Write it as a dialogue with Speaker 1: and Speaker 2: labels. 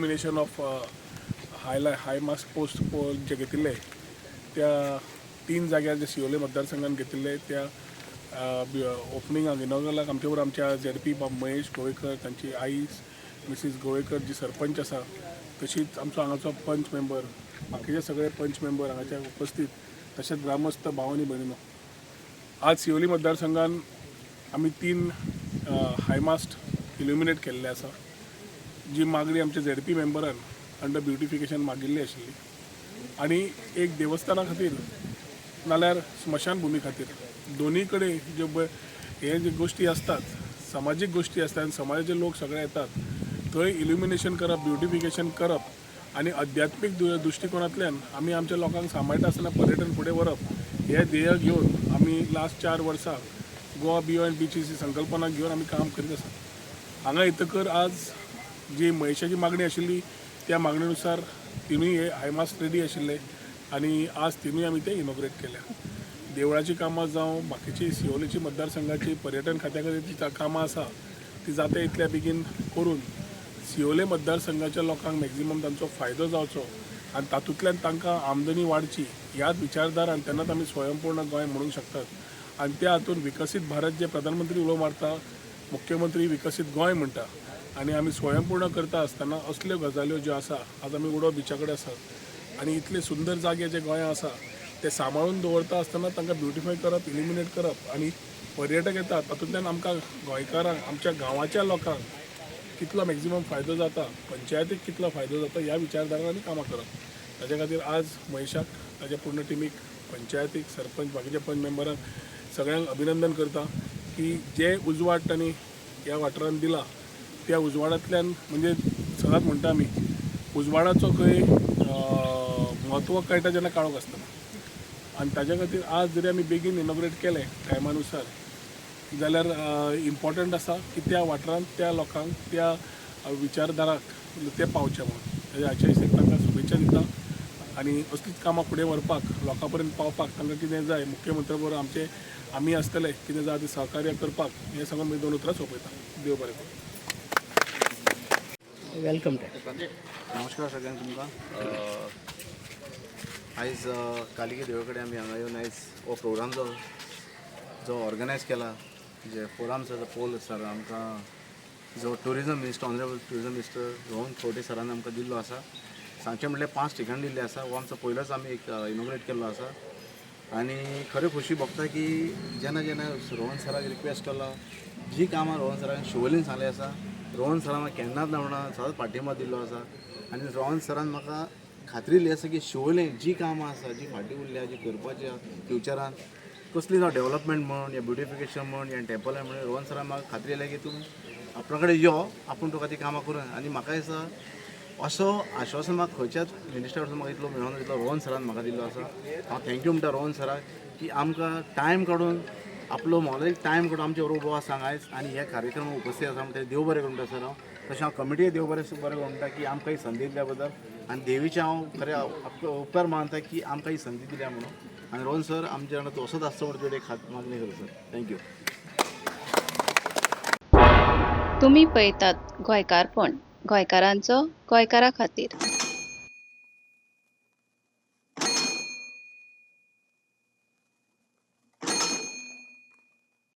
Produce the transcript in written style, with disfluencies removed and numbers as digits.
Speaker 1: Illumination of high mast post pole जे घेतिल्ले, त्या तीन जाग्यार जे शिवोले मतदारसंघान घेतिल्ले, त्या ओपनिंगाक, इनॉग्रलाक आमचे बरोबर आमच्या झेडपी बाब महेश गोवेकर, तांची आई मिसीस गोवेकर जी सरपंच आसा, तशीच आमचो हांगाचो पंच मेंबर, बाकीचे सगळे पंच मेंबर हांगाचे उपस्थित, तशेंच ग्रामस्थ भाव आनी भयणीनो, आज शिवोली मतदारसंघान आमी तीन हायमास्ट इल्युमिनेट केल्ले आसा, जी मागणी आमच्या झेडपी मेंबरान अंडर ब्युटिफिकेशन मागिल्ली आशिल्ली आनी एक देवस्थाना खातीर नाल्यार स्मशानभुमी खातीर. दोनूय कडेन ज्यो हे जे गोश्टी आसतात, समाजीक गोश्टी आसतात आनी समाजाचे लोक सगळे येतात, थंय इल्युमिनेशन करप, ब्युटिफिकेशन करप आनी अध्यात्मीक दृश्टिकोनांतल्यान आमी आमच्या लोकांक सांबाळटा आसतना पर्यटन फुडें व्हरप, हे ध्येय घेवन आमी लास्ट 4 वर्सां गोवा बियॉन्ड बिचीस ही संकल्पना घेवन आमी काम करीत आसात. हांगा येतकर आज जी महेशाची मागणी आशिल्ली, त्या मागणीनुसार तिनूय हे हायमास्ट रेडी आशिल्ले आनी आज तिनूय आमी ते इनॉग्रेट केल्या. देवळाची कामां जावं, बाकीची शिवोलेची मतदारसंघाची पर्यटन खात्या खातीर जी कामां आसा, ती जाता इतल्या बेगीन करून शिवोले मतदारसंघाच्या लोकांक मॅक्झिमम तांचो फायदो जावचो आनी तातूंतल्यान तांकां आमदनी वाडची, ह्याच विचारधारान तेन्नाच आमी स्वयंपूर्ण गोंय म्हणूंक शकतात. आनी त्या हातून विकसीत भारत जे प्रधानमंत्री उलो मारता, मुख्यमंत्री विकसीत गोंय म्हणटा आनी आमी स्वयंपूर्ण करता आसतना असल्यो गजाल्यो ज्यो आसा, आज आमी उडो बिचा कडेन आसात आनी इतले सुंदर जागे जे गोंयांत आसा, ते सांबाळून दवरता आसतना तांकां ब्युटिफाय करप, इल्युमिनेट करप आनी पर्यटक येतात, तातूंतल्यान आमकां गोंयकारांक, आमच्या गांवाच्या लोकांक कितलो मॅक्झिमम फायदो जाता, पंचायतीक कितलो फायदो जाता, ह्या विचारधारान आमी कामां करप. ताच्या खातीर आज महेशाक, ताच्या पूर्ण टिमीक, पंचायतीक, सरपंच, बाकीच्या पंच मेंबरांक सगळ्यांक अभिनंदन करता की जे उजवाड तांणी ह्या वाठारांत दिला, त्या उजवाडांतल्यान, म्हणजे सदांच म्हणटा आमी, उजवाडाचो खंय म्हत्व कळटा जेन्ना काळोख आसतना. आनी ताच्या खातीर आज जरी आमी बेगीन इनॉग्रेट केलें टायमा नुसार जाल्यार इम्पॉर्टंट आसा की त्या वाठारांत त्या लोकांक, त्या विचारधाराक ते पावचे म्हणून. हाचे हिशेब तांकां शुभेच्छा दिता आनी असलीच कामां फुडें व्हरपाक, लोकां पर्यंत पावपाक तांकां कितें जाय, मुख्यमंत्र्या बरोबर आमचे आमी आसतले, कितें जाय तें सहकार्य करपाक, हें सांगून मी दोन उतरां सोंपयता. देव बरें करूं.
Speaker 2: Welcome.
Speaker 3: नमस्कार सगळ्यांक तुमकां. आयज कालिकी देवळे कडेन आमी हांगा येवन आयज हो प्रोग्राम जो जो ऑर्गनायज केला, जे फोराम पोल सर आमकां जो tourism minister, honourable tourism minister Rohan Khaunte सरान आमकां दिल्लो आसा. सांगचें म्हणल्यार पांच ठिकाण दिल्ले आसा. हो आमचो पयलोच आमी एक इनॉग्रेट केल्लो आसा आनी खरें खोशी भोगता की जेन्ना जेन्ना रोहन सराक रिक्वेस्ट केलो, जी कामां रोहन सरान शिवोलीन सांगलें आसा, रोहन सरान म्हाका केन्नाच ना म्हणा सदांच पाठिंबा दिल्लो आसा. आनी रोहन सरान म्हाका खात्री दिल्ली आसा की शिवोले जी कामां आसा, जी फाटीं उरल्या, जी करपाची आसा फ्युचरान, कसली जावं, डेवलपमेंट म्हण या ब्युटिफिकेशन म्हण या टेम्पलां म्हण, रोहन सरान म्हाका खात्री दिल्या की तूं आपणा कडेन यो, आपूण तुका ती कामां करून. आनी म्हाका दिसता असो आश्वासन म्हाका खंयच्याच मिनिस्टरा कडसून म्हाका इतलो मेळोना जितलो रोहन सरान म्हाका दिल्लो आसा. हांव thank you म्हणटा रोहन सराक की आमकां टायम काडून, आपलो मोलादीक टायम काडून आमचे बरोबर उबो आसा हांगा आयज आनी ह्या कार्यक्रमाक उपस्थित आसा म्हणटा, देव बरें करूं म्हणटा सर हांव. तशें हांव कमिटीक देव बरें बरें करूं म्हणटा की आमकां ही संदी दिल्या बद्दल आनी देवीचे हांव खरें उपकार मानता की आमकां ही संदी दिल्या म्हणून. आनी रोहन सर, आमच्या वांगडा तूं असोच आसचो म्हणून तुजे खात मागणी करता सर. Thank you.
Speaker 4: तुमी पळयतात गोंयकारपण, गोंयकारांचो गोंयकारा खातीर.